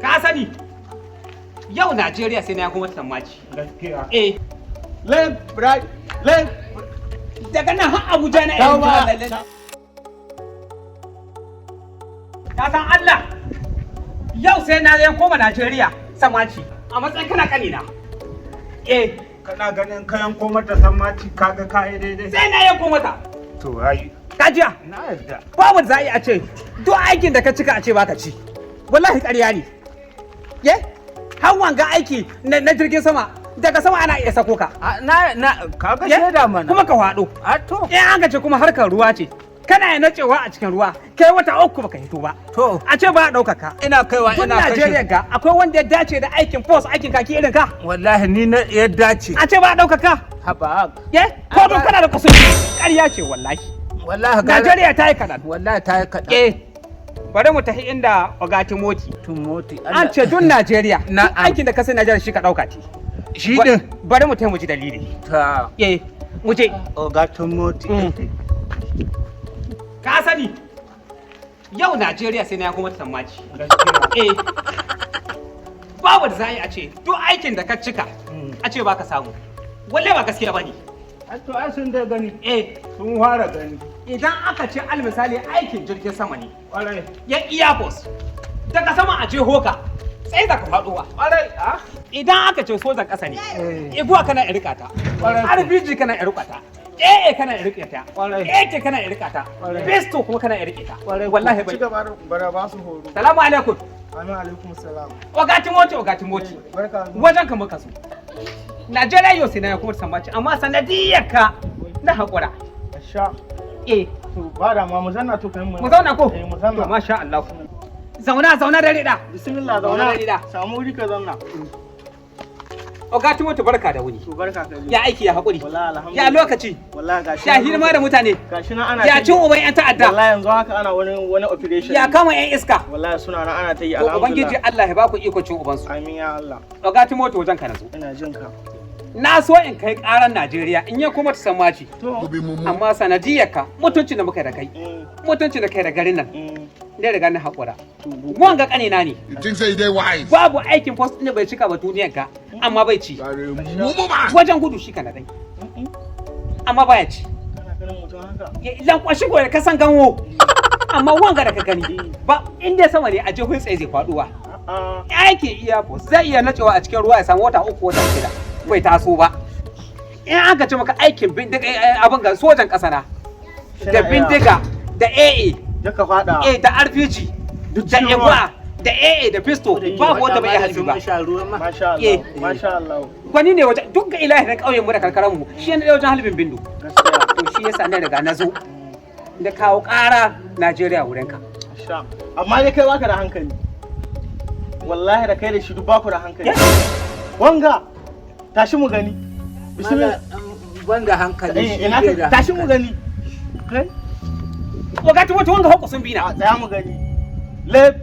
Ka sani, yau Najeriya sai na kuma sammaci. Gaskiya. Eh. Left, right, left. Daga nan har Abuja na Dawo ba. yanzu. Ka san Allah, yau sai na yan koma Najeriya sammaci a matsayin kana kanina. Eh. Kana ganin kayan komar da sammaci, kaga ka yi daidai. Sai na yanko mata. To ai. Ka jiya? Na yarda. Babu za a yi a ce duk aikin da ka cika a ce baka ci. Wallahi ƙarya ne. Ye? Har wanga aiki na jirgin sama, daga sama ana iya sako ka. Na kaga Ye? shaida mana. Kuma ka faɗo. A to. In an ce kuma harkar ruwa ce, kana ya nacewa a cikin ruwa, kai wata 3 baka hito ba. To. A ce ba a ɗaukaka ka. Ina kaiwa Tun ina kashe. Najeriya ga akwai wanda ya dace da aikin force, aikin kaki irin ka. Wallahi ni na ya dace. A ce ba a ɗaukaka ka. Haba. Ye? Ko don kana da kusuri. Ƙarya ce wallahi. Wallahi gara. Najeriya ta yi kaɗan. Wallahi ta yi kaɗan. Eh. Bari mu tafi inda Oga Timoti. Timoti. An ce duk Najeriya, duk Na'am. aikin da ka sai Najeriya shi ka ɗauka ce. Shi din. Bari mu tafi mu ji dalili. Ta. Eh, mu je. Oga Timoti. Ka sani, yau Najeriya sai na kuma sammaci. Gaskiya. Eh. Babu da za a yi a ce duk aikin da ka cika a ce baka samu. Wallahi ba gaskiya bane. To ai sun dai gani. Eh, Sun fara gani. idan aka ce al misali aikin jirgin sama ne, Kwarai. ya Air Force, daga sama a je hoka, sai da ka faɗuwa. Kwarai. Ah. Idan aka ce sojan ƙasa ne, Eh. iguwa kana iya rika ta, Ƙwarai. RPG kana iya rika ta, AA kana iya rike ta, Ƙwarai. AK kana iya rika ta, Ƙwarai. Besto kuma kana iya rike ta. Ƙwarai. Wallahi bai. Ci gaba da bara ba su horo. Salamu alaikum. Amin, alaikum salam. Oga Timoti, Oga Timoti. Barka. Wajen ka muka so. Najeriya yau sai na kuma sammaci, amma sanadiyar ka na haƙura. Sha. Eh, To ba da ma mu zanna, to kai mu. mu zauna ko? Eh, mu zanna. To masha Allah. Zauna, zauna da rida. Bismillah, Zauna zauna. da rida. Samu wuri ka zanna. Oga Timoti, barka da wuni. To barka ka ji. Ya aiki, ya haƙuri? Wallahi alhamdulillah. Ya lokaci? Wallahi gashi. Ya hidima da mutane? Gashi nan ana Ya ta yi. cin uban 'yan ta'adda? Wallahi yanzu haka ana wani operation. Ya kama 'yan iska? Wallahi suna nan ana ta yi, To Ubangiji alhamdulillah. Allah ya baku iko cin ubansu. Amin ya Allah. Oga Timoti, wajen ka na zo. Ina jin ka. Na so in kai karan Najeriya in ya kuma ta sammaci. To. Amma sanadiyar ka, mutuncin da muka yi da kai, mutuncin da kai da garin nan, ne riga na haƙura. To Wanga ƙanina ne. You think say you dey wise? Babu aikin post ɗin da bai cika ba duniyar ka, amma bai ci. You are a mumu man. Wajen gudu shi kana dai. Amma baya ci. Kana ganin mutum haka. Lankwashi ko da ka san ganwo. Amma wanga da ka gani, ba inda sama ne a jihun tsaye zai faduwa. A'a. Aikin iya post zai iya nacewa a cikin ruwa ya samu wata 3, wata 6 bai taso ba. In aka ce maka aikin bindiga, abin ga sojan ƙasa na da Shina iya. bindiga da AA Jaka fada. eh, da RPG Duk da cikin igwa ruwa. da AA da pistol, babu wanda bai iya halbi ba. Masha Allah. Eh. Masha Allah. Gwani ne wajen duk ga ilahirin ƙauyen mu da karkaran mu, shi ne wajen halbin bindo. Gaskiya. To shi yasa na riga na zo da kawo ƙara Najeriya wurinka. Sha. Amma dai kai baka da hankali. Wallahi da kai da shi duk baku da hankali. Wanga, tashi mu gani. Bismillah. Banda hankali Eh, shi ina bai ka da tashi mu hankali. gani. Kai? Oga Timoti, wanga hukku sun bi na. A tsaya mu gani. Left.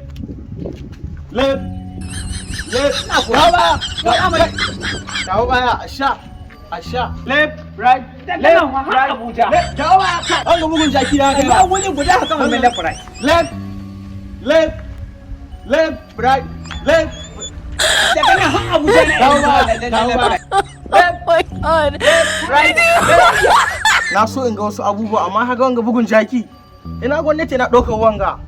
Left. Left. Dawo baya. Dawo baya. Dawo baya. A sha. A sha. Left, right. Daga Left, nan har right. Abuja. Left. Dawo baya. Kai. Wanga bugun jaki ya kai. Ya wuri guda haka mai left right. Left. Left. Left, right. Left. Daga nan har Abuja na Dawo baya. Dawo baya. Oh my God. Right. Na so in ga wasu abubuwa, amma haka wanga bugun jaki. Ina gwamnati na ɗaukar wanga.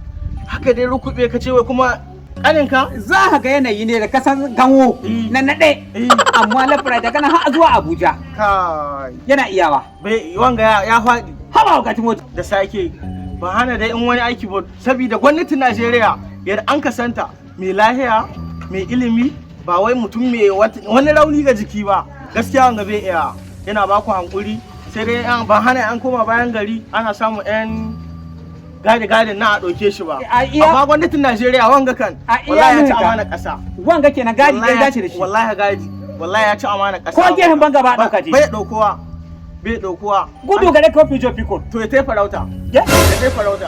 Haka dai rukube ka ce wai kuma ƙaninka? Za ka ga yanayi ne da kasan ganwo na naɗe. Amma left right daga nan har zuwa Abuja Kai. yana iyawa. Bai wanga ya faɗi. Haba Oga Timoti. Da sake ba hana dai in wani aiki ba, saboda gwamnatin Najeriya yadda an kasanta mai lahiya, mai ilimi, ba wai mutum mai wani rauni ga jiki ba. Gaskiya wanga bai iya, yana ba ku hankuri, sai dai an ba hana an koma bayan gari ana samun yan gadi gadi na a ɗauke shi ba. Amma gwamnatin Najeriya wanga kan A iya wallahi ya ci nuka. amana ƙasa. Wanga kenan gadi Wallahi ɗaya dace da shi. Wallahi gadi, wallahi ya ci amana ƙasa. Ko gehen banga ba a ɗauka ji. Bai ɗaukowa, bai ɗaukowa. Gudu gare ko fijo fiko. To ya tai farauta. Ya? Ya tai farauta.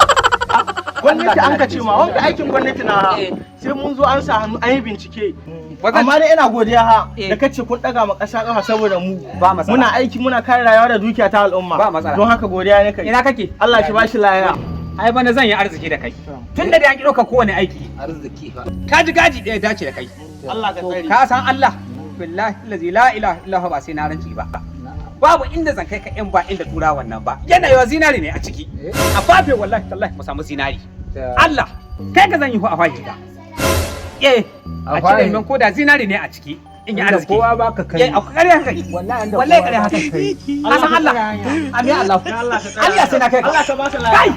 Gwamnati an ka ce ma wanda aikin gwamnati na ha Eh. sai mun zo an sa hannu an yi bincike. Ba zan- Amma dai ina godiya ha Eh. da kace kun daga ma ƙasa ƙafa saboda mu. Ba matsala. Muna aiki muna kare rayuwa da dukiya ta al'umma. Ba matsala. Don haka godiya ne kai. Ina kake? Allah shi bashi lafiya. Ai bana zan yi arziki da kai. Tun da dai an ki ɗaukar kowane aiki. Arziki fa. Ka ji gaji ɗaya dace da kai. Allah ka tsare. Ka san Allah. Billahi allazi la ilaha illa huwa, ba sai na rantsi ba. Babu inda zan kai ka in ba inda tura wannan ba. Yana yawa zinari ne a ciki. A fafe, wallahi tallahi mu samu zinari. Allah kai ka zan yi a fafe ka. Eh, A a cire fafe. min ko da zinari ne a ciki in yi Inda arziki. kowa baka kai. Eh, a ƙarya kai. Wallahi inda Wallahi kowa ƙarya baka haka. kai. Ka san Allah. Amin Allah. Allah ka tsare. Allah sai na kai ka. Allah ka baka lafiya. Kai.